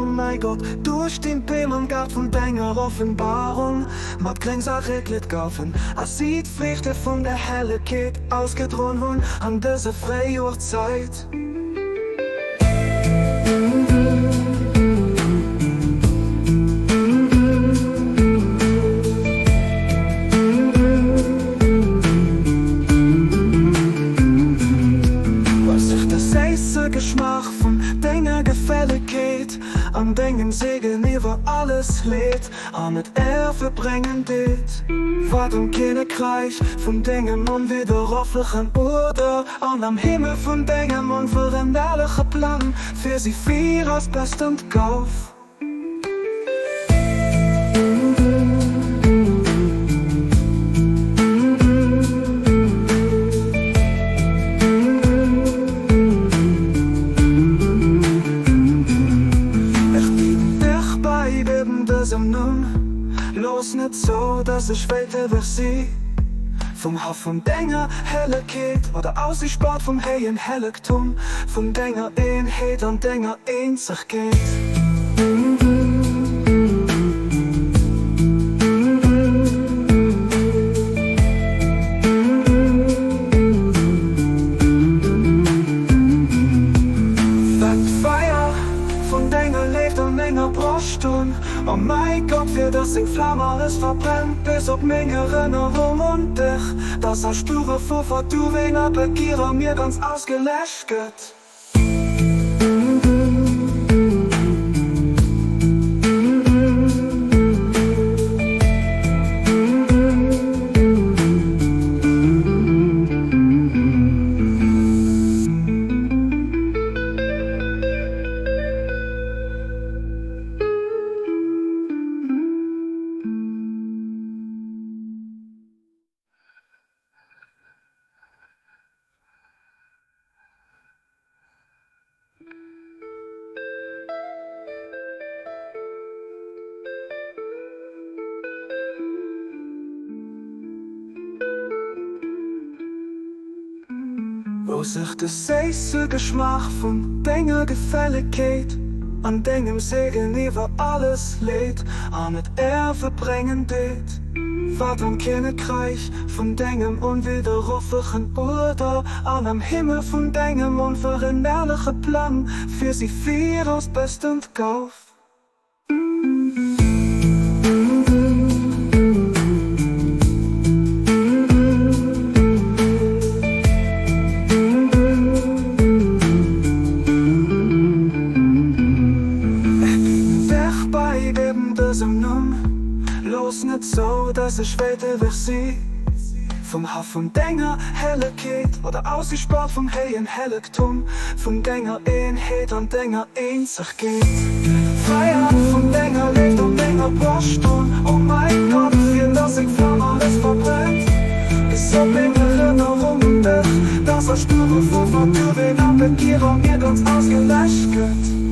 o mäi Gott, Du stinn d'Beem am Gaart vun denger Offenbarung, mat Gréngs a Récklet goufen, a si d'Friichte vun der Hellegkeet ausgedroen hunn an dëser Fréijoerzäit. Well sech de séisse Geschmaach vun denger Gefällegkeet an dengem Segen iwwer alles leet an et Erfe bréngen deet, wat am Kinnekräich vun dengem onwidderhofflechen Uerder an am Himmel vun dengem onverännerleche Plang fir si viraus bestëmmt gouf. Ech bidden dech bei eben dësem Numm, looss net zou, dass ech wéit ewech si vum Haff vun denger Hellegkeet oder ausgespaart vum héijen Hellegtum vun denger Eenheet an denger Eenzegkeet. Wat d'Feier vun denger Léift an menger Broscht un, o mäi Gott, fir dass seng Flam alles verbrennt, bis op meng Erënnerung un dech, dass all Spuere vu Verduween a Begier a mir ganz ausgeläscht gëtt. Wou sech de séisse Geschmaach vun denger Gefällegkeet an dengem Segen iwwer alles leet an et Erfe bréngen deet. Wat am Kinnekräich vun dengem onwidderhofflechen Uerder an am Himmel vun dengem onverännerleche Plang fir si viraus bestëmmt gouf. Ech bidden dech bei eben dësem Numm, Looss net zou, dass ech wéit ewech si vum Haff vun denger Hellegkeet oder ausgespaart vum héijen Hellegtum vun denger Eenheet an denger Eenzegkeet. D'Feier vun denger Léift an denger Broscht un, o mäi Gott, fir dass seng Flam alles verbrennt, bis op meng Erënnerung un dech, dass all Spuere vu Verduerwen a Begier a mir ganz ausgeläscht gëtt.